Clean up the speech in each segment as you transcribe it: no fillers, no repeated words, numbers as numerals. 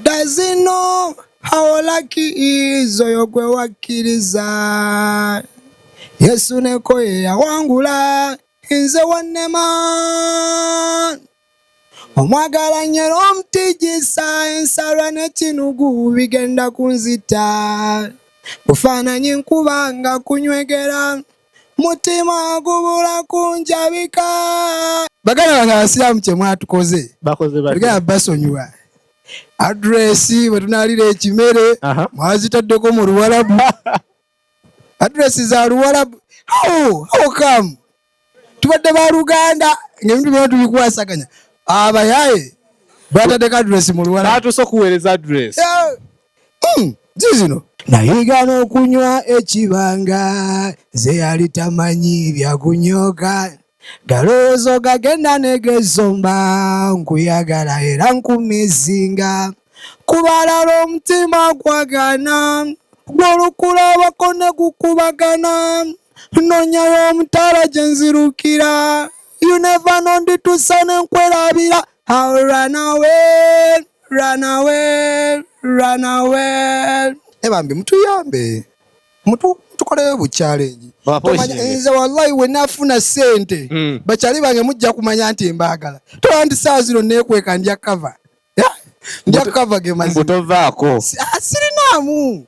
Does he know how lucky is oyo gwe wakkiriza? Yesu neko ye yawangula, nze wannema. Omwagala nnyo era omutijisa, ensalwa n'ekinugu bigenda kunzita. Bufaananyi nkuba nga kunywegera, mutima gubula kunjabika. Baganda bange abasiraamu, kye mwatukoze Bakoze batya? tugenda basonyiwa. Address bwe tunaalira ekimere mwazitaddeko mu Luwalabu, address za Luwalabu. How come tubadde baluganda ng'ebintu byona tubikwasaganya, abayaye bataddeko address mu Luwalabu? Batuuse okuweereza address. Zizino nayiga n'okunywa ekibanga, nze yali tamanyi byakunyoka, galowoozo gagenda negezomba, nkuyagala era nkumizinga, kubalala omutima gwagana, gwolukulabako ne gukubagana, nonyayo omutaala gye nzirukira. You never know, nditusa nenkwerabira. I'll run away, run away, run away. Ebambi mutuyambe, mutukoleyo bu challenge. Bapostinge. Nze wallahi we nafuna sente, bakyali bange mujja kumanya nti mbaagala. Tola nti saa zino neekweka ndya cover. Ndya cover ge mazima. Mbutovaako. Sirinaamu.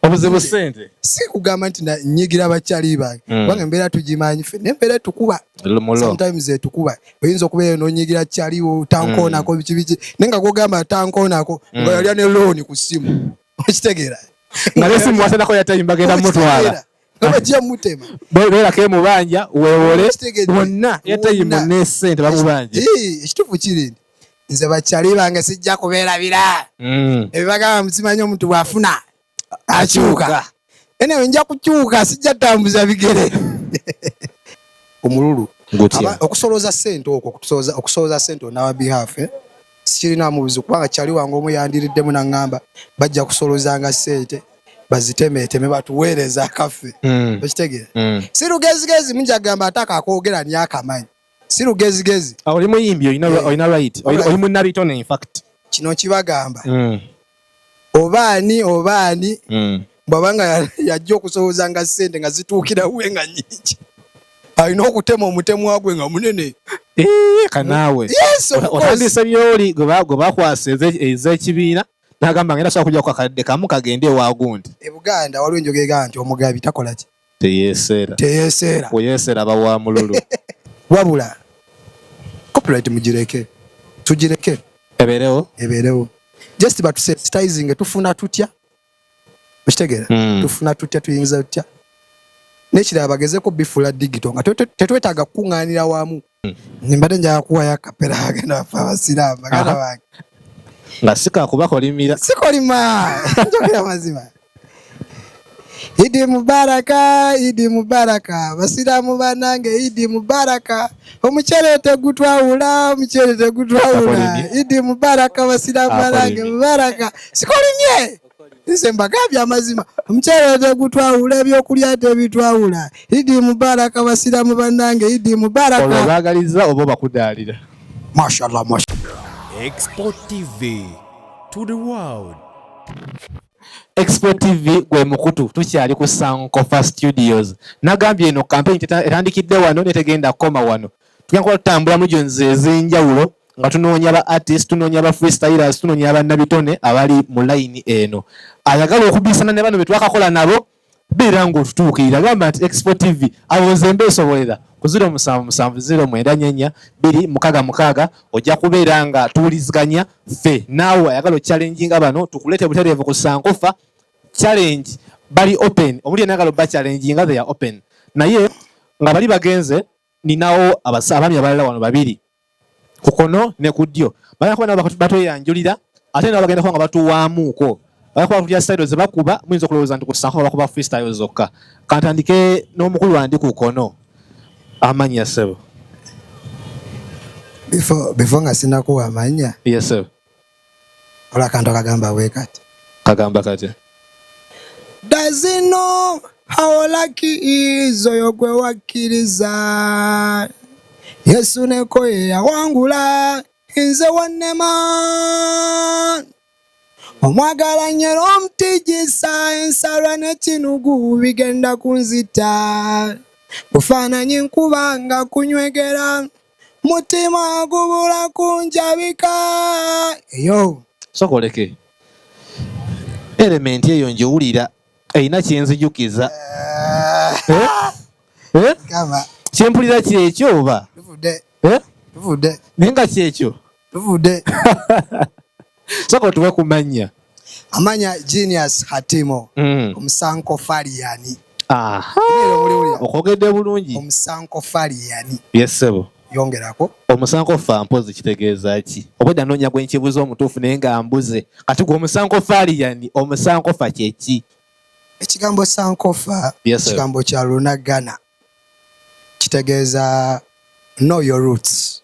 Obuzibu sente. Si kugamba nti nyigira bakyali bange, kubanga embeera tugimanyi ffe, nembeera etukuba. Lumulo. Sometimes etukuba, oyinza okubeera nonyigira kyaliwo tankoonako biki biki, naye nga gwogamba tankoonako nga yalya ne looni ku ssimu, okitegeera? Nga nesimu wasanako yatayimba bagenda mutwala. Nga bajja mutema. Beerako emubanja weewole. Okitegedde? Bonna yatayimba Wonna. ne sente bamubanja. Ekituufu kiri nti nze bakyali bange sijja kubeerabira. Ebibagamba musimanyi, omuntu bw'afuna akyuka. Anyway, nja kukyuka, sijja tambuza bigere omululu. Gutya? Okusolooza ssente okwo, okusolooza ssente on our behalf, eh? Sikirinaamu buzibu, kubanga kyali wange omu yandiriddemu naŋŋamba bajja kusoloozanga ssente bazitemeeteme batuweereza akaffe. Okitegeera? Si lugezigezi, mujja kugamba ate akakwogera ni akamanyi si lugezigezi. Ah, oli muyimbi, olina olina right. Oli munnabitone in fact. Kino kibagamba, oba ani oba ani, bw'aba nga yajja okusowoozanga ssente nga zituukira we nga nnyingi, alina okutema omutemwa gwe nga munene. Eh, kanaawe. Yes, of course. Otandise byoli gwe bakwasa ez'ekibiina n'agamba ngenda sobola kujja ku kakadde kamu kagende ewa gundi. E Buganda waliwo enjogera egamba nti omugabi takola ki? Teyeeseera. Teyeeseera. Weyeeseera bawa mululu. Wabula copyright mugireke, tugireke. Ebeerewo. Ebeerewo, just batusensitizing tufuna tutya, okitegeera? Tufuna tutya, tuyinza tutya? Nekirala bagezeko bifuula digital nga tetwetaaga kukuŋŋaanira wamu. Mbadde njagala kuwayo acapella agenda bafe abasiraamu, baganda bange. Nga sikakubakolimira. Sikolima, njogera mazima. Idi mubaraka, Idi mubaraka, basiraamu banange, Idi mubaraka. Omukyere tegutwawula, omukyere tegutwawula. Akolimye. Idi mubaraka, basiraamu banange. Akolimye. Mubaraka. Sikolimye, nze mbagambye amazima. Omukyere tegutwawula, ebyokulya tebitwawula. Idi mubaraka, basiraamu banange, Idi olwo mubaraka. Baagaliza oba obakudaalira? Mashallah, mashallah. Export TV to the world. Expo TV gwe mukutu, tukyali ku Sankofa Studios. Nagambye eno campaign etandikidde wano netegenda kukoma wano. Tugenda kuba tutambula mu regions ez'enjawulo nga tunoonya ba artist, tunoonya ba freestylers, tunoonya bannabitone abali mu line eno. Ayagala okubisana ne bano be twakakola nabo, beera ng'otutuukirira. Gamba nti Expo TV abo nze mbeesobolera ku 0770944266, ojja kubeera nga tuwuliziganya ffe naawe. Ayagala ochallenginga bano, tukuleete butereevu ku Sankofa Challenge. Bali open, omuli enagala oba challenginga, they are open. Naye nga bali bagenze, ninawo abaami abalala wano babiri ku kono ne ku ddyo, bagenda kuba nabo batweyanjulira, ate nabo bagenda kuba nga batuwaamuuko, bagenda kuba batulya style ze bakuba. Muyinza okulowooza nti ku Sankofa bakuba freestyle zokka. Kantandike n'omukulu andi ku kono. Amannya, ssebo? Before nga sinakuwa amannya, Yes, sir. olwo akantu akagamba bwe kati. Kagamba kati. Does he know how lucky is oyo gwe wakkiriza? Yesu neko ye yawangula, nze wannema. Omwagala nnyo era omutijisa, ensalwa n'ekinugu bigenda kunzita. Bufaananyi nkuba nga kunywegera, mutima gubula kunjabika. Eyo. Sooka oleke element eyo ngiwulira erina kyenzijukiza. Eh? Eh? Gamba. Kyempulira kyekyo oba? Tuvudde. Eh? Tuvudde. Naye nga kyekyo. Tuvudde. Sooka otuwe ku mannya. Amanya Genius Hatimo. Omusankofaliani. Aha. Okwogedde bulungi. Omusankofaliani. Yes, ssebo. Yongerako. Omusankofa mpozi kitegeeza ki? Obwedda nnoonya gwe nkibuuza omutuufu naye nga mbuze. Kati gwe omusankofaliani, omusankofa kye ki? Ekigambo sankofa Yes, sir. kigambo kya Lunagana. Kitegeeza know your roots.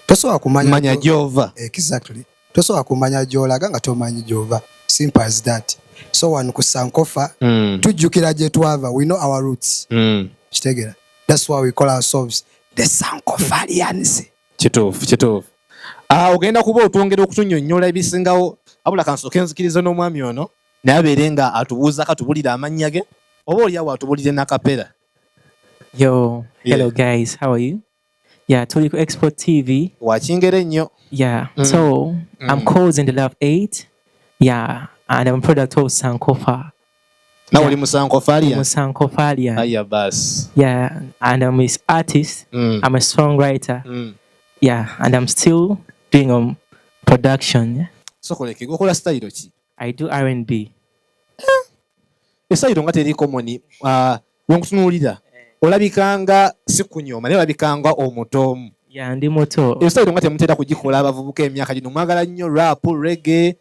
Tosobola kumanya Manya gy'ova. Exactly. Tosobola kumanya gy'olaga nga tomanyi gy'ova. Simple as that. So wano ku Sankofa tujjukira gye twava. We know our roots. Kitegeera. That's why we call ourselves the Sankofalians. Kituufu, kituufu. Ogenda kuba otwongera okutunnyonnyola ebisingawo, wabula kansooke nzikirize n'omwami ono naye abeere nga atubuuzaako atubulire amannya ge oba oli awo atubulire n'akapera. Yo, hello Yeah. guys, how are you? Yeah, tuli ku Export TV. Wakingere nnyo. Yeah, so I'm called in the Love 8. Yeah, and I'm a product of Sankofa. Nawe oli Musankofalian? I'm a Sankofalian. Aya basi. Yeah, and I'm an artist. I'm a songwriter. Yeah, and I'm still doing production. Yeah? Sokoleke, gokola style ki? I do R&B. Esayiro nga teri common, wenkutunuulira olabika nga si kunyooma naye olabika nga omuto. Yeah, ndi muto. Esayiro nga temutera kugikola abavubuka emyaka gino, mwagala nnyo rap, reggae,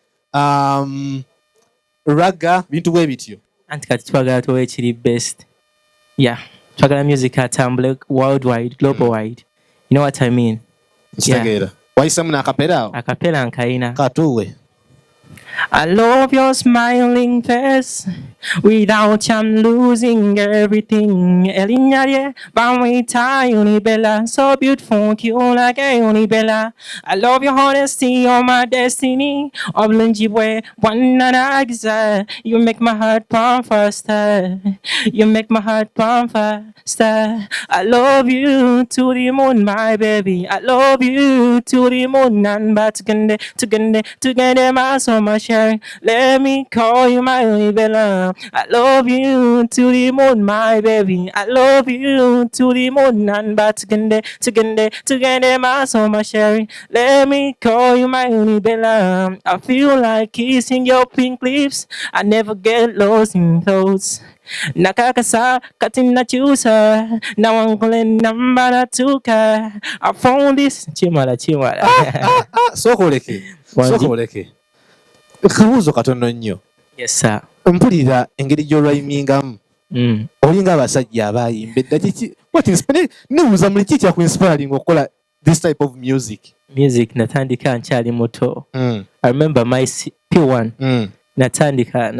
raga, bintu bwe bityo. Anti kati twagala tuwe ekiri best. Yeah, twagala music atambule worldwide, global wide. You know what I mean? Nkitegeera. Wayisemu n'akapera awo? Akapera nkayina. Katuwe. I love your smiling face. Without you, I'm losing everything. Erinnya lye bamuyita Unibella. So beautiful, cute like a Unibella. I love your honesty, you're my destiny. Obulungi bwe bwannanagiza. You make my heart pump faster. You make my heart pump faster. I love you to the moon, my baby. I love you to the moon and back. Tugende, tugende, tugende, my so much share. Let me call you my Unibella. I love you to the moon, my baby. I love you to the moon and back. Tugende, tugende, tugende, my so much share. Let me call you my Unibella. I feel like kissing your pink lips. I never get lost in thoughts. Nakakasa kati nakyusa nawankole namba natuka. I found this chimala chimala. Sooka oleke. Sooka oleke. Kabuuzo katono nnyo. Yes sir. Mpulira engeri gy'olwayimingamu. Olinga abasajja abayimba edda kiki? What inspired? Nebuuza muli ki kyaku-inspiring okukola this type of music? Music natandika nkyali muto. I remember my P1. Natandika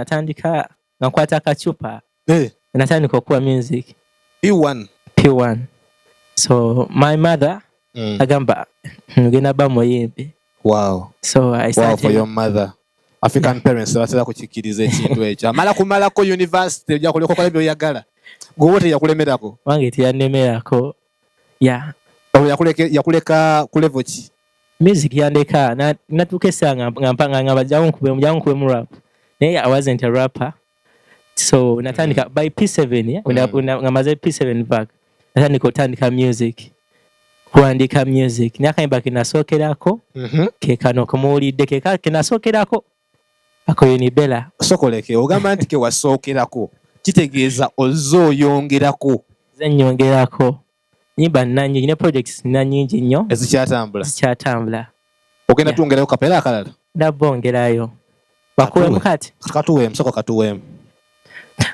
nga nkwata akacupa. Natandika okuba music. P1. P1. So my mother agamba ngenda ba muyimbi. Wow. So I started. Wow for your mother. African parents batera kukikkiriza ekintu ekyo. Amala kumalako university ojja kuleka okola by'oyagala. Gwe wote yakulemerako? Wange teyannemerako. Yeah. Olwo yakuleka ku level ki? Music yandeka natuuka essaawa nga mpanga nga bajjawo nkubemu rap. Naye I wasn't a rapper. So natandika by P7, yeah? Nga maze P7 back. Natandika otandika music. Kuwandiika music. Naye akayimba ke nasookerako, ke kano kemuwulidde, ke nasookerako. Ako Unibella. Sokoleke, ogamba nti ke wasookerako, kitegeeza ozze oyongerako. Nze nnyongerako. Nnyimba nnannyingi, ne projects nnannyingi nnyo. Ezikyatambula. Ezikyatambula. Ogenda tuwongerayo kapera akalala? Nabongerayo. Bakuwemu kati? Katuweemu, sooka katuweemu.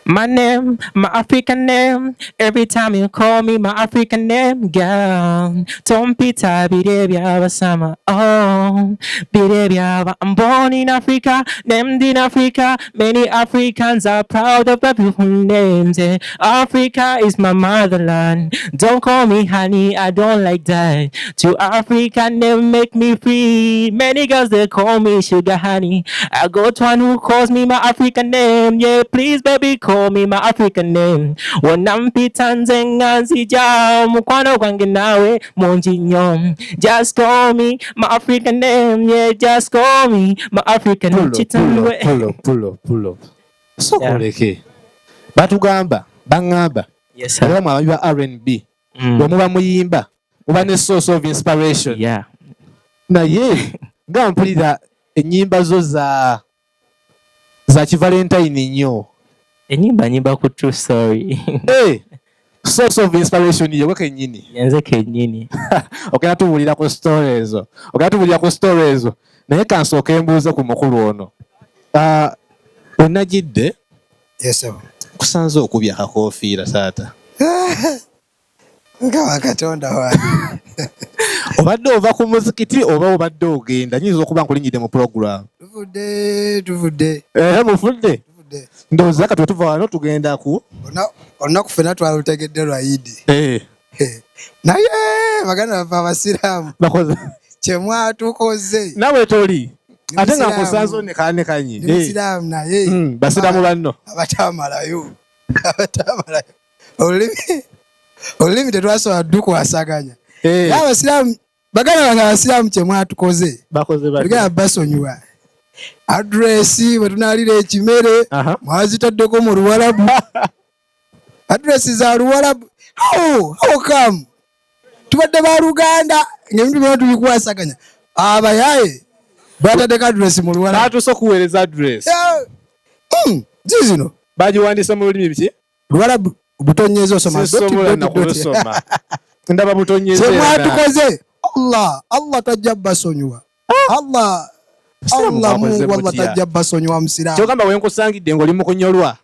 My name, my African name. Every time you call me my African name, girl. Tompita birebya basama. Oh, birebya. I'm born in Africa, named in Africa. Many Africans are proud of the beautiful names. Eh. Africa is my motherland. Don't call me honey, I don't like that. To African name make me free. Many girls they call me sugar honey. I got one who calls me my African name. Yeah, please baby call me my African name. Wanampita nze nga nzija mukwano gwange nawe mungi nnyo. Just call me my African name. Yeah, just call me my African name. Pull up, pull up, pull up, pull up, pull up. Sokoleke. Batugamba, baŋŋamba. Yes, sir. Era mwe ababi ba R&B. Bwe muba muyimba, muba ne source of inspiration. Naye nga mpulira ennyimba zo za za kivalentine nnyo. Ennyimba nyimba ku true story. Hey, source of inspiration yewe kennyini. Yenze kennyini. Ogenda tubuulira ku story ezo. Ogenda tubuulira ku story ezo. Naye kansooke mbuuze ku mukulu ono. We najidde, Yes, sir. kusanze okubya akakoofiira taata. Mukama Katonda wange. Obadde ova ku muzikiti oba obadde ogenda? Nyinza okuba nkulinnyidde mu program. Tuvudde, tuvudde. Mufudde? Tuvudde. Ndowooza kati wetuva wano tugenda ku Olunaku ffenna twalutegedde lwa Idi. Naye baganda baffe abasiraamu. Bakoze. Kye mwatukoze. Naawe toli. Ndi Ate nga musiraamu. nkusanze onekaanekanye. Ndi musiraamu naye. Basiraamu banno. Abatamalayo. Abatamalayo. Olulimi tetwasobola ddukwasaganya. Naye abasiraamu, baganda bange abasiraamu kye mwatukoze. Bakoze batya? Tugenda basonyiwa. Address bwe tunaalira ekimere, mwazitaddeko mu Luwalabu. Address za Luwalabu. How come? Tubadde ba Luganda ng'ebintu byonna tubikwasaganya. Abayaye bataddeko address mu Luwalabu. Baatuuse okuweereza address. Zizino. Bagiwandiise mu lulimi biki? Luwalabu butonyeza osoma. Sisobola Doti, na doti, doti. kulusoma. Ndaba butonyeza Kye era. mwatukoze. Allah tajja basonyiwa. Allah, Musiraamu Allah mwakoze Mungu, Allah mutya? tajja basonyiwa musiraamu. Kyogamba we nkusangidde ng'oli mu kunyolwa.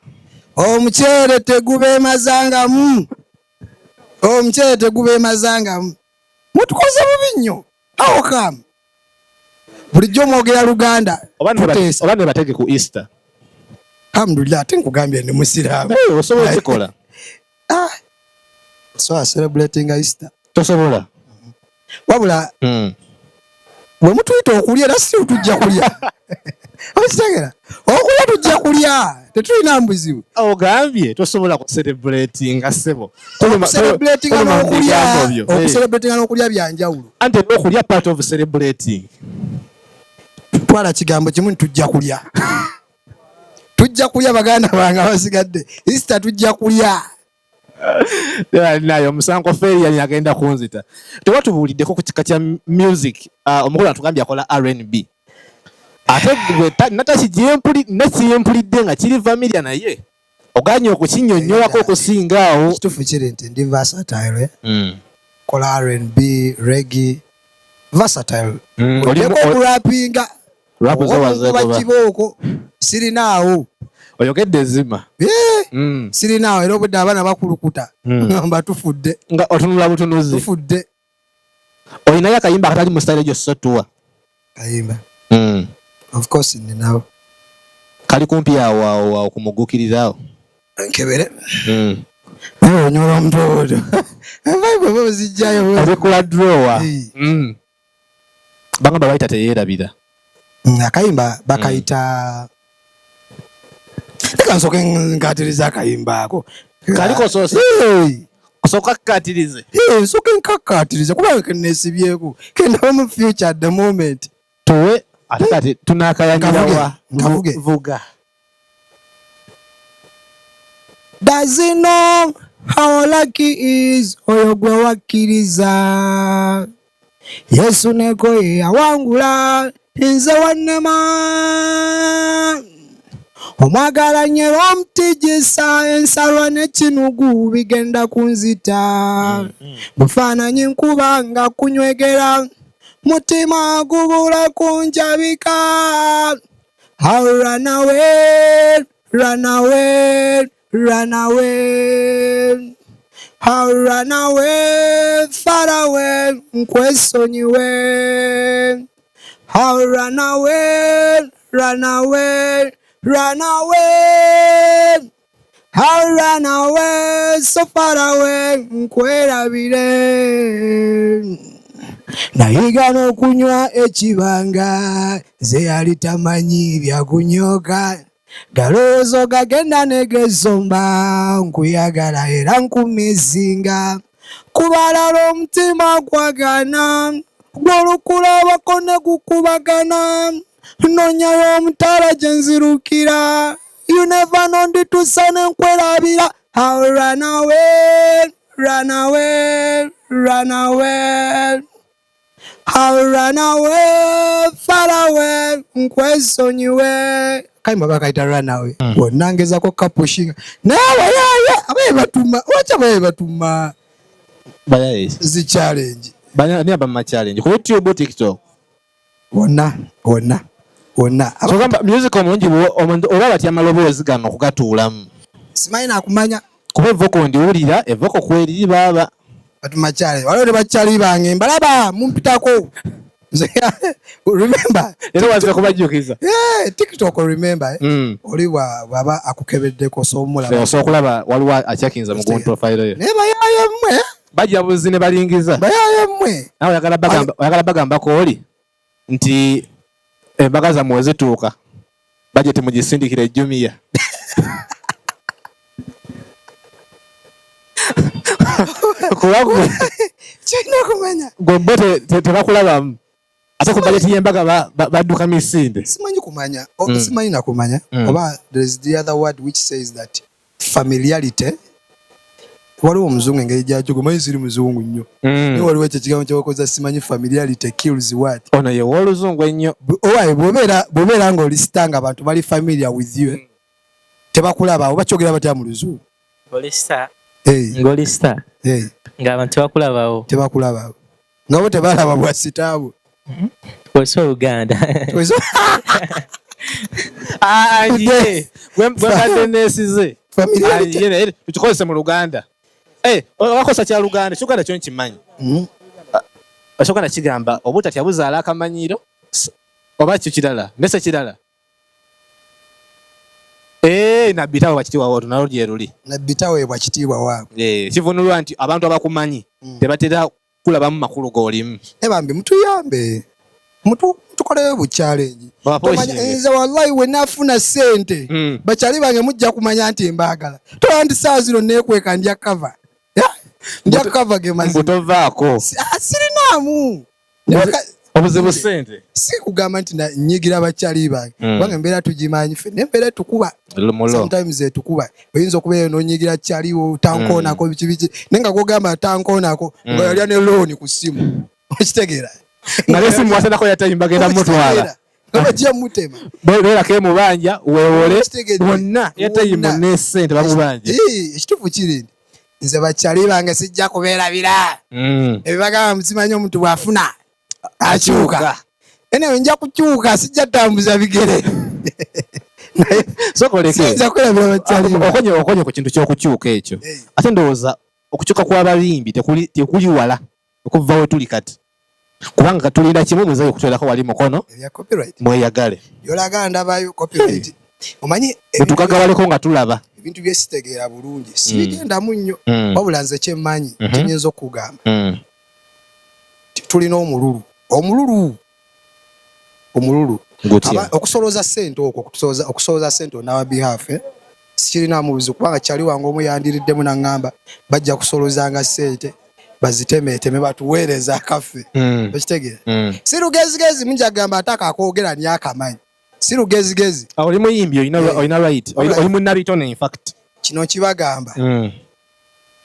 Omuceere tegubeemazangamu. Omuceere tegubeemazangamu. Mutukoze bubi nnyo. How come? Bulijjo mwogera Luganda. Oba Tuteesa. ne batege ku Easter. Alhamdulillah, ate nkugambye ndi musiraamu. Hey, osobola okikola? So celebrating Easter. Tosobola. Wabula, bwe mutuyita okulya era si tujja kulya. Okitegera? Okulya tujja kulya. Tetulina mbuzibu. Ogambye tosobola ku celebratinga ssebo. Okucelebratinga Toluma mu n'okulya, bigambo byo. okucelebratinga n'okulya bya njawulo. Anti okulya part of celebrating. Twala kigambo kimu nti tujja kulya. Tujja kulya baganda bange abasigadde. Easter tujja kulya. Naye omusango Ferian agenda kunzita. Tewatubuuliddeko ku kika kya music. Omukulu atugambye akola R&B. Ate gwe nakigyempulidde nga kiri familiar naye oganye okukinnyonnyolako okusinga awo. Ekituufu kiri nti ndi versatile. Kola R&B, reggae, versatile. Ogyeko okurapinga. Rap zo Oba wazeeko ba? kibooko, sirinaawo. Oyogedde ezima. Sirinaawo era obudde abaana bakulukuta. Ngamba tufudde. Nga otunula butunuzi. Tufudde. Olinayo akayimba akatali mu style gyo sotuwa? Kayimba. Of course nninawo. Kali kumpi awo awo awo kumuguukirira awo. Nkebere. Naye onyola omutwe ogwo. Enva bwe buzijjayo bwe. Obikula drawer. Bagamba bayita teyeerabira. Akayimba bakayita Leka nsooke nkaatirize akayimba ako. Kaliko osoose? Hey! Osooka kukkaatirize? Hey, nsooke nkakkaatirize kubanga ke neesibyeko. Ke ndaba mu future at the moment. Tuwe, ate kati tunaakayanira Nkavuge, wa? nkavuge. Vuga. Does he know how lucky is oyo gwe wakkiriza? Yesu neko ye yawangula nze wannema. Omwagala nnyo era omutijisa, ensalwa n'ekinugu bigenda kunzita. Bufaananyi nkuba nga kunywegera, mutima gubula kunjabika. I'll run away, run away, Run away, I'll run away, far away, nkwesonyiwe. I'll run away, run away, run away. I'll run away, so far away, nkwerabire. Nayiga n'okunywa ekibanga, nze yali tamanyi byakunyoka. Galowoozo gagenda negesomba, nkuyagala era nkumisinga. Kubalala omutima gwagana, gw'olukulabako ne gukubagana. Nonyayo omutaala gye nzirukira, you never know ndituusa ne nkwerabira. I'll run away, run away, run away. I'll run away, far away, nkwesonyiwe. Kayimba bakayita run away. Bwonna ngezako kapushinga. Naye abayaye, abaye batuma, lwaki abayaye batuma Bayaye. zi challenge? Bani abamma challenge ku YouTube, TikTok? Wonna, wonna, wonna. Kyogamba music omulungi omuntu oba batya amaloboozi gano okugatuulamu? Simanyi nakumanya. Kuba evoko ndiwulira, evoko kweriri baaba. Batuma challenge. Waliwo ne bakyali bange mbalaba mumpitako. Remember. Era wazze kubajjukiza. Yeah, TikTok remember. Eh? Oli bw'aba akukebeddeko osobola. Osobola okulaba waliwo akyakinza mu gun profile yo. Naye bayaye mmwe. Bajja buzi ne balingiza. Bayaye mmwe. Nawe oyagala bagambako oli nti embaga zammwe zituuka bajeti mugisindikire Jumia. Kuba Kirina okumanya. Gwe bo tebakulabamu. Ate ku bajeti y'embaga badduka misinde. Simanyi kumanya. Simanyi na kumanya. Oba there is the other word which says that familiarity. Waliwo omuzungu engeri gy'akyo, manyi siri muzungu nnyo. Naye waliwo ekyo ekigambo kye bakozesa, simanyi familiarity kills what. Ono ye w'oluzungu ennyo. Owaye bw'obeera ng'oli star nga abantu bali familiar with you, tebakulaba, oba kyogera batya mu luzungu? Ng'oli star. Hey. Ng'oli star. Hey. Ng'abantu tebakulabawo. Tebakulabawo. Nga bo tebalaba bwa sitaabwe. Kozesa Oluganda. Gwe mbadde neesize. Tukikozese mu Luganda. Obakozesa kya Luganda, Ekyuganda kyo nkimanyi. Ekyuganda kigamba obutatya buzaala akamanyiiro oba kyo kirala, nese kirala. Nabbi taweebwa kitiibwa waabwe, nalwo gye luli. Nabbi taweebwa kitiibwa waabwe. Kivunulwa nti abantu abakumanyi tebatera kulabamu makulu g'olimu. Bambi mutuyambe. Mutukoleyo bu challenge. Nze wallahi we nafuna ssente bakyali bange mujja kumanya nti mbaagala. Tola nti ssaawa zino neekweka ndya cover. Ndya cover ge mazima. Mbu tovaako. Sirinaamu. Obuzibu ssente. Si kugamba nti nnyigira bakyali bange. Kubanga embeera tugimanyi ffe, naye embeera etukuba. Sometimes etukuba. Oyinza okubeera n'onyigira kyaliwo tankoonako biki biki. Naye nga gw'ogamba tankoonako nga yalya ne looni ku ssimu. Okitegeera? Nga n'essimu wasanako yatayimba genda mutwala. Nga bajja mutema. Beerako emubanja weewole wonna yatayimba ne ssente bamubanja. Ekituufu kiri nti nze bakyali bange sijja kubeerabira. Ebibagamba musimanyi omuntu bw'afuna akyuka. Anyway, nja kukyuka sijja tambuza bigere. Sijja kwerabira bakyali bange. Okonye ku kintu ky'okukyuka ekyo. Ate ndowooza okukyuka kw'abayimbi tekuli wala okuva we tuli kati. Kubanga tulinda kimu muzeeyi okutuwerako wali mukono mweyagale. Yolaga ndabayo copyright. Omanyi tugagabaleko nga tulaba. Ebintu bye sitegeera bulungi. Sibigendamu nnyo. Wabula nze kye mmanyi kye nnyinza okugamba. Tulina omululu. Omululu. Omululu. Okusolooza ssente okwo, okusolooza ssente on our behalf, sikirinaamu buzibu kubanga kyali wange omu yandiriddemu n'aŋŋamba bajja kusoloozanga ssente bazitemeeteme batuweereze akaffe. Okitegeera? Si lugezigezi mujja kugamba ate akakwogera ni akamanyi. Si lugezigezi. Oli muyimbi olina right. Oli munnabitone in fact. Kino kibagamba.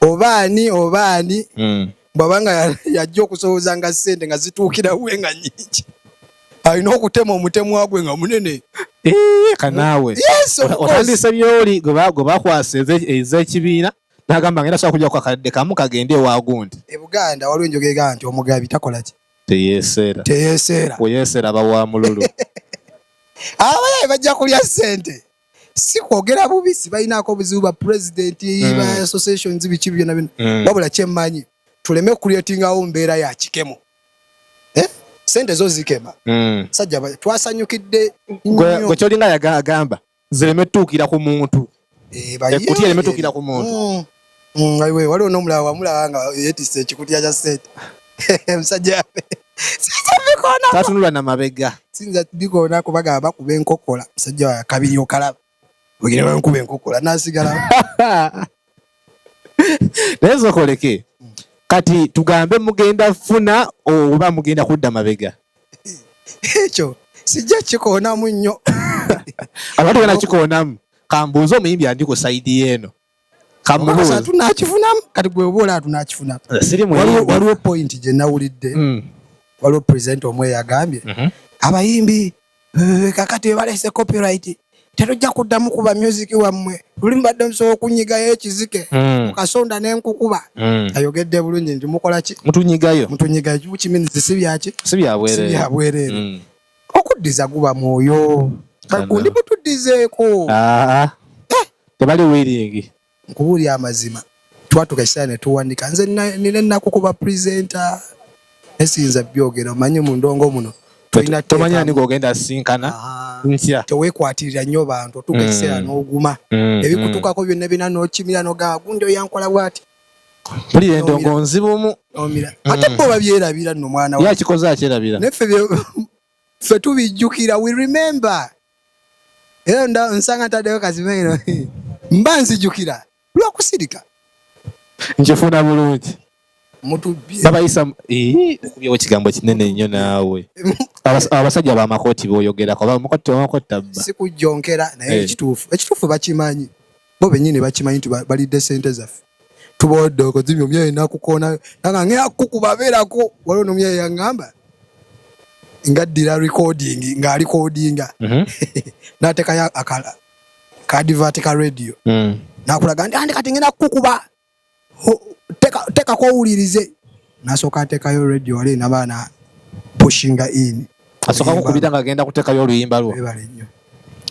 Oba ani bw'aba yajja okusowoozanga ssente nga zituukira we nga nnyingi. Alina okutema omutemwa gwe nga munene. Kanaawe. Otandise by'oli gwe bakwasa ez'ekibiina n'agamba ngenda sobola kujja ku kakadde kamu kagende ewa gundi. E Buganda waliwo enjogera egamba nti omugabi takola ki? Teyeeseera. Teyeeseera. Bwe yeeseera aba wa mululu. Abayaye bajja kulya ssente. Si kwogera bubi, sibalinaako obuzibu ba president ba associations, biki byonna byonna. Wabula kyemmanyi, tuleme creatingawo mbeera ya kikemo. Eh? Sente zo zikema. Sajja twasanyukidde nnyo. Gwe kyolinga agamba zireme tuukira ku muntu. Eh, Ekkutiya ereme tuukira ku muntu. Ayiwe, waliwo n'omulala wamulaba nga yeetisse ekikutiya kya ssente. Musajja waffe. Siyinza bikoonako. Tatunula na mabega. Siyinza bikoonako, bagamba bakuba enkokola. Musajja wa kabiri okalaba. Ogenda bankuba enkokola n'asigalawo. Naye sokoleke. Kati tugambe mugenda funa oba mugenda kudda mabega? Ekyo sijja kikoonamu nnyo. Abantu genda kikoonamu. Kambuuze omuyimbi andi ku sayidi eno. Kamubuuze. Tunakifunamu kati gwe oba olaba tunakifunamu. Siri muyimbi. Waliwo point gye nawulidde. Waliwo president omwe yagambye abayimbi, kakati bwe baleese copyright tetujja kuddamu kuba music wammwe, luli mbadde musobola okunyigayo ekizike mukasonda n'enkukuba. Ayogedde bulungi nti mukola ki? Mutunyigayo. Mutunyigayo, which means si byaki? Si bya bwereere. Si bya bwereere. Okuddiza guba mwoyo. Kagundi mutuddizeeko. Tebali willing. Nkubuulira amazima, twatuuka ekiseera ne tuwanika. Nze nina ennaku kuba presenter, nesiyinza byogera, omanyi mu ndongo muno tolina Tomanyi ani teekamu. gw'ogenda sinkana ntya. Teweekwatirira nnyo bantu, otuuka ekiseera n'oguma. Ebikutuukako byonna byonna n'okimira n'ogamba gundi oyo yankola bw'ati. Mpulira endongo nzibumu. N'omira. Ate bo babyerabira nno mwana Ye wa. akikoze akyerabira. Naye ffe tubijjukira, we remember. Era nsanga ntaddeyo kazimeero. Mba nzijukira. Lwakusirika. Nkifuna bulungi. Mutubbye. Babayisa okubyewo ekigambo kinene nnyo naawe. Abasajja b'amakooti b'oyogerako, ab'amakooti b'amakooti tabba. Si kujjonkera, naye ekituufu. Ekituufu bakimanyi. Bo bennyini bakimanyi nti balidde ssente zaffe. Tubawadde akazimyo, omyaye n'akukoona, nanga ngenda kukuba beerako. Waliwo n'omyaye yaŋŋamba ng'addira recording, ng'alikodinga. N'ateekayo ka advert ka radio. N'akulaga nti, andi kati ngenda kukuba. Teekako owulirize. N'asooka ateekayo radio wali n'abaana pushinga in. Asooka kukubira ng'agenda kuteekayo oluyimba lwo. Webale nnyo.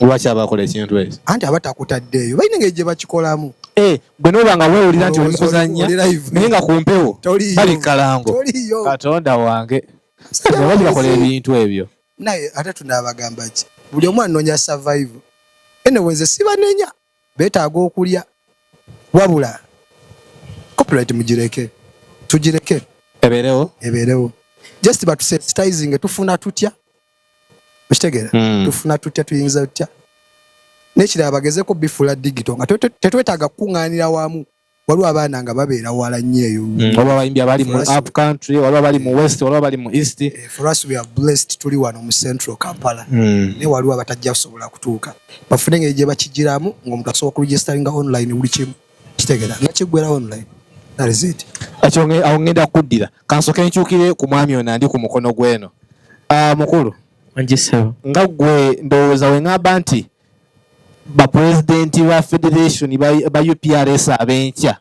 Lwaki aba akola ekintu ekyo? Anti aba takutaddeeyo. Balina engeri gye bakikolamu. Gwe n'oba nga weewulira nti oli Olowooza mukuzannya, oli live. naye nga ku mpewo, Toliiyo. bali kalango. Toliiyo. Katonda wange. Sajja Lwaki bakola bakozi. ebintu ebyo? Naye ate tunaabagamba ki? Buli omu anoonya survival. Anyway, nze sibanenya. Beetaaga okulya. Wabula copyright mugireke. Tugireke. Ebeerewo? Ebeerewo. Just batusensitizing, tufuna tutya? Okitegeera? Tufuna tutya, tuyinza tutya? N'ekirala bagezeeko bifuula digital nga tetwetaaga kukuŋŋaanira wamu. Waliwo abaana nga babeera wala nnyo eyo. Waliwo abayimbi abali mu For us, up country, waliwo abali mu west, waliwo abali mu east. For us we are blessed, tuli wano mu central Kampala. Naye waliwo abatajja kusobola kutuuka. Bafune engeri gye bakigiramu ng'omuntu asobola okuregisteringa online buli kimu. Kitegeera nga kiggwera online. That is it. Ekyo awo ngenda kuddira. Kansooke nkyukire ku mwami ono andi ku mukono gw'eno. Mukulu. Wangi ssebo. Nga ggwe ndowooza we ŋŋamba nti bapulezidenti ba federation ba UPRS ab'enkya,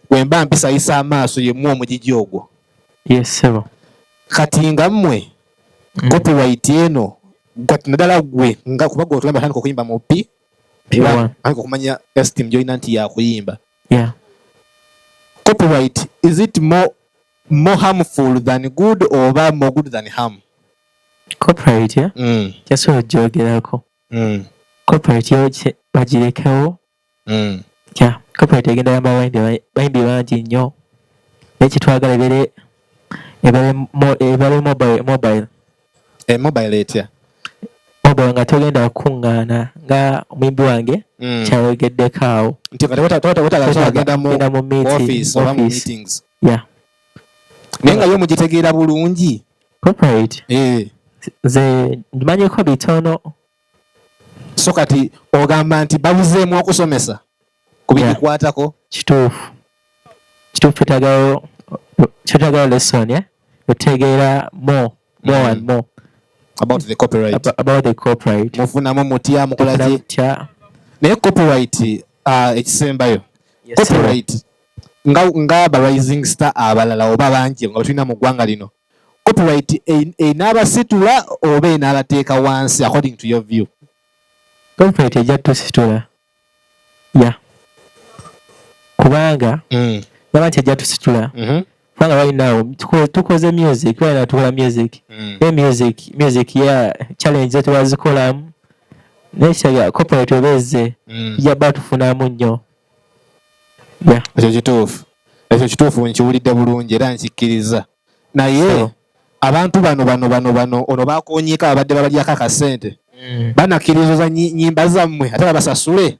bwe mba mpisayisa amaaso ye mmwe omugigi ogwo. Yes, ssebo. Kati nga mmwe, copyright eno, kati naddala ggwe, nga kuba ggwe otugamba otandika okuyimba mu P, P1. Otandika okumanya esteem gy'olina nti yakuyimba. Yeah. Copyright, is it more harmful than good oba more good than harm? Copyright, yeah? Kyasobola ogyogerako. Copyright yo bagirekewo. Yeah, copyright egenda yamba abayimbi bangi nnyo. Naye kyetwagala ebeere mobile. Mobile etya? Mobile nga togenda kukuŋŋaana nga omuyimbi wange kyayogeddeko awo. Nti kati wetaaga Wetaaga kugenda mu kugenda mu meeting, office oba mu office. meetings. Yeah. Naye nga yo mugitegeera bulungi. Copyright. Nze ndimanyiko bitono. So kati ogamba nti babuzeemu okusomesa ku Yeah. bigikwatako? Kituufu. Kituufu, twetaagayo lesson, yeah? Otegeera more and more. About the copyright. About the copyright. Mufunamu mutya, mukola ki? Mufunamu mutya. Naye copyright, ekisembayo. Yes, sir. Copyright nga ba rising star abalala oba bangi nga tulina mu ggwanga lino. Copyright enaabasitula oba enaabateeka wansi according to your view? Corporate ejja tusitula, ya, kubanga gamba nti ejja tusitula, kubanga right now tukoze music, right now tukola music. Ne music ya challenge zetubazikolamu, naye kyaga corporate obezze, tujja bba tufunamu nnyo, ya. Ekyo kituufu, ekyo kituufu, nkiwulidde bulungi era nkikkiriza, naye abantu bano ono bakonyeeko, abadde babalyako akasente, banakkiriza nyimba zammwe ate babasasule?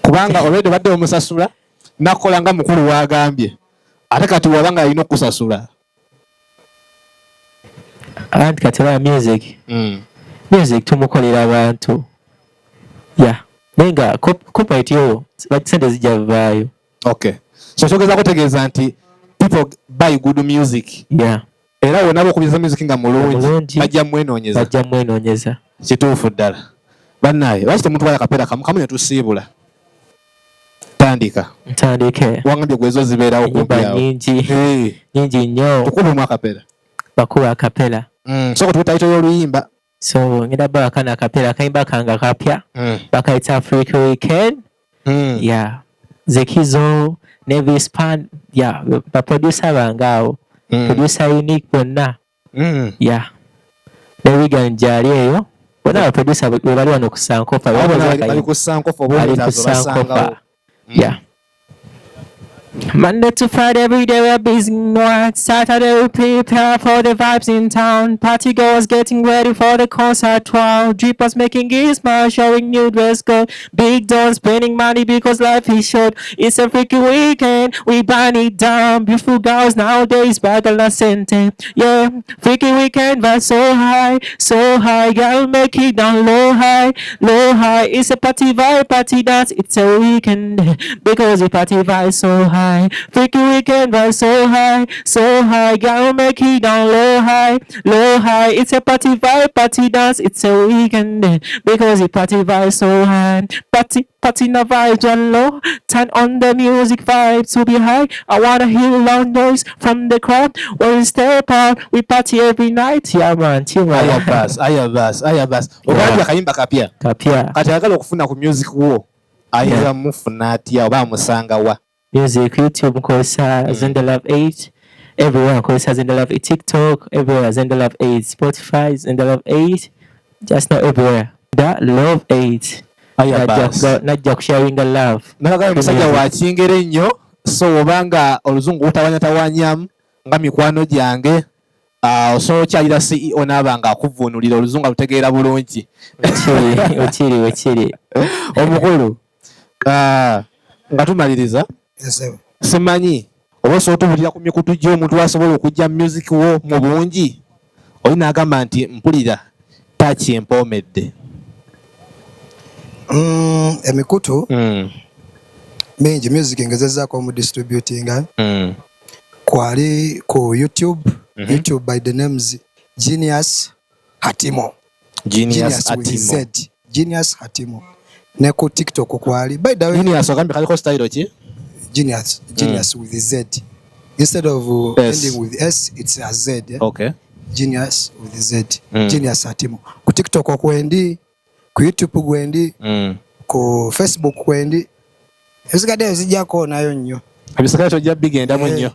Kubanga already obadde omusasula nakola nga mukulu wagambye, ate kati waba nga alina okukusasula. Anti kati olaba music tumukolera abantu, ya, naye nga corporate yo sente zijja vaayo. Okay, so kyogeza kutegeeza nti people buy good music. Yeah. Era wonna okubiriza music nga mulungi, Mulungi. bajja mwenoonyeza. Bajja mwenoonyeza. Kituufu ddala. Bannaye, lwaki temutwala kapeera kamu kamu ne tusiibula? Tandika. Ntandike. Wangambye gwezo zibeerawo enyimba kumpi awo. Nyingi. Hey, nyingi nnyo. Tukubemu akapera. Bakuba akapera. Sooka tuwe title y'oluyimba. So ngenda bawa kana akapera, akayimba kange akapya bakayita Africa Weekend. Yeah, Zekizo, Nevis Pan, yeah, baproducer bange awo, producer Unique, bonna. Yeah, ne Regan gyali eyo, bonna baproducer we bali wano ku Sankofa. Abo Bakoze bonna akayimba. bali ku Sankofa oba Bali ku omutazo basangawo. Sankofa. Yeah. Monday to Friday, every day we're busy. What? Saturday we prepare for the vibes in town. Party goers getting ready for the concert. Wow. Drippers making his smile, showing new dress code. Big Don spending money because life is short. It's a freaky weekend, we burn it down. Beautiful girls nowadays, bagala sente. Yeah, freaky weekend, vibe so high, so high. Girl, make it down low high, low high. It's a party vibe, party dance. It's a weekend because the party vibe so high. Freaky weekend vibe so high, so high. Girl, make it down low high, low high. It's a party vibe, party dance. It's a weekend because the party vibe so high. Party, party na vibe on low. Turn on the music vibe to be high. I wanna hear loud noise from the crowd. When we step out, we party every night. Yeah man, chill Aya man. bas, aya bas, aya bas. Ogambye akayimba kapya. Kapya. Kati ayagala okufuna ku music wo ayinza mufuna atya oba amusanga wa? Music, YouTube nkozesa Zenda Love 8. Everywhere nkozesa Zenda Love 8. TikTok, everywhere Zenda Love 8. Spotify, Zenda Love 8. Just not everywhere. Da Love 8. Aya Najja bas. Najja kusharinga love. Nalagala musajja wa kingere nnyo, so obanga oluzungu lutawanyatawanyamu nga mikwano gyange, osobola okyalira CEO n'aba nga akuvuunulira oluzungu alutegeera bulungi. Wekiri, wekiri, wekiri. Omukulu, nga tumaliriza, Yes, sir. simanyi oba osobola otubulira ku mikutu gy'omuntu asobola okujja music wo mu bungi, oli n'agamba nti mpulira taaki empoomedde. Emikutu mingi, music ngezezaako mu distributinga. Kwali ku YouTube, YouTube by the names Genius Hatimo. Genius Genius with Atimo. Z. Genius Hatimo. Ne ku TikTok kwali. By the way, Genius ogambye kaliko style ki? Genius, Genius with Z. Instead of S. ending with S, it's a Z. Eh? Okay. Genius with Z. Genius Hatimo. Ku TikTok kwendi, ku YouTube kwendi, ku Facebook kwendi. Ebisigadde zijjako nayo nnyo. Ebisigadde tojja bigendamu Eh, nnyo.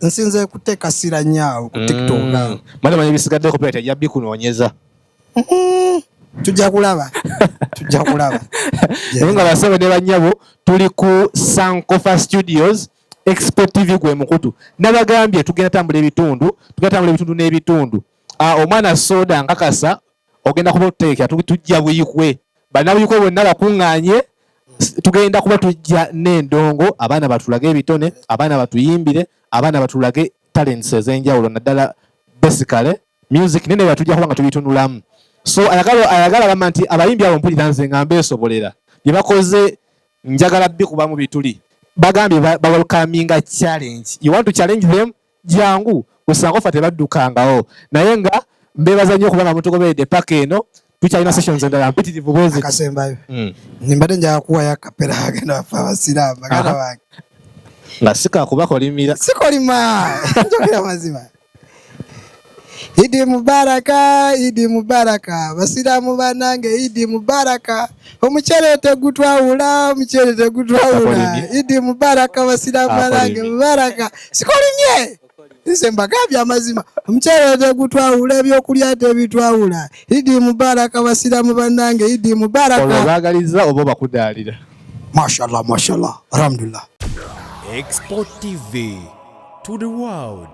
Nsinze kuteeka sira nnyo awo ku TikTok awo. Mwana manyi ebisigadde copyright ejja bikunoonyeza. Tujja kulaba. Tujja kulaba. Naye nga basebo ne bannyabo, tuli ku Sankofa Studios, Expo TV gwe mukutu. Nabagambye tugenda tambula ebitundu, tugenda tambula ebitundu n'ebitundu. Omwana soda nkakasa ogenda kuba otuteekera, tujja Buyikwe. Bannabuyikwe bonna bakuŋŋaanye, tugenda kuba tujja n'endongo, abaana batulage ebitone, abaana batuyimbire, abaana batulage talents ez'enjawulo, naddala basically music nene batujja kuba nga tubitunulamu. So ayagala agamba nti abayimbi abo mpulira nze nga mbeesobolera. Bye bakoze njagala bikubamu bituli. Bagambye ba welcominga challenge. You want to challenge them? Jangu. Ku Sankofa tebaddukangawo. Naye nga mbeebaza nnyo okubanga mutugoberedde paka eno, tukyalina sessions endala mpitirivu bwe ziti. Akasembayo. Mbadde njagala kuwayo akapera agenda bafe abasiraamu baganda bange. Nga si kakubakolimira. Sikolima. Njogera mazima. Idi mubaraka, Idi mubaraka, basiraamu bannange, Idi mubaraka. Omuceere tegutwawula, omuceere tegutwawula. Idi mubaraka, basiraamu bannange, mubaraka. Sikolimye nze mbagambye amazima, omuceere tegutwawula, ebyokulya tebitwawula. Idi mubaraka, basiraamu bannange, Idi mubaraka. Olwo baagaliza oba obakudaalira? Mashallah, mashallah, alhamdulillah. Export TV to the world.